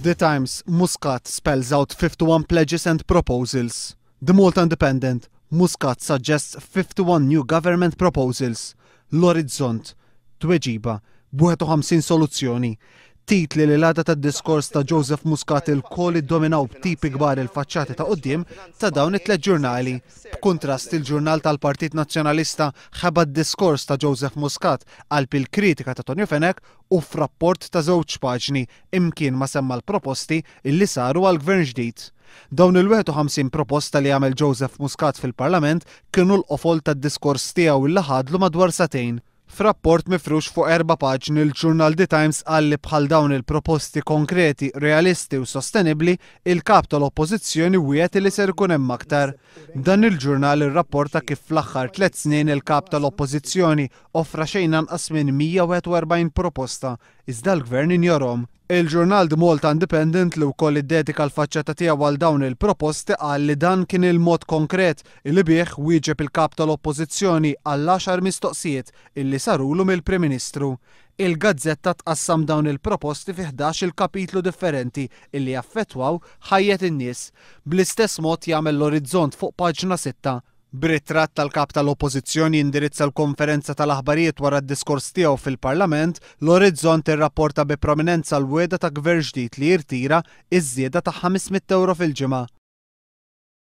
The Times, Muscat spells out 51 pledges and proposals. The Malta Independent, Muscat suggests 51 new government proposals. L-Orizzont, Tweġiba, b'51 soluzzjoni. Titli li l-għada tad-diskors ta' Joseph Muscat ilkoll iddominaw b'tipi kbar il-faċċati ta' quddiem ta' dawn it-tliet ġurnali. B'kuntrast, il-ġurnal tal-Partit Nazzjonalista ħeba d-diskors ta' Joseph Muscat qalb il-kritika ta' Tonio Fenech u f'rapport ta' żewġ paġni imkien ma semma l-proposti illi saru għal gvern ġdid. Dawn il-51 proposta li għamel Joseph Muscat fil-Parlament kienu l-qofol tad-diskors tiegħu illi ħadlu madwar sagħtejn. F'rapport mifrux fuq erba' paġni l-ġurnal The Times qal li bħal dawn il-proposti konkreti, realisti u sostenibbli, il-Kap tal-Oppożizzjoni wiegħed li ser ikun hemm aktar. Dan il-ġurnal irrapporta kif fl-aħħar tliet snin il-Kap tal-Oppożizzjoni offra xejn anqas minn 141 proposta, iżda l-Gvern injorhom. Il-ġurnal The Malta Independent li wkoll iddedika l-faċċata tiegħu għal dawn il-proposti qal li dan kien il-mod konkret illi bih wieġeb il-Kap tal-Oppożizzjoni għall-għaxar mistoqsijiet illi sarulu mill-Prim Ministru. Il-gazzetta tqassam dawn il-proposti fi 11-il kapitlu differenti illi jaffettwaw ħajjet in-nies. Bl-istess mod jagħmel l-Orizzont fuq paġna 6. B'ritratt tal-Kap tal-Oppożizzjoni jindirizza l-konferenza tal-aħbarijiet wara d-diskors tiegħu fil-Parlament, l-Orizzont irrapporta bi prominenza l-wegħda ta' gvern ġdid li jirtira iż-żieda ta' €500 fil-ġimgħa.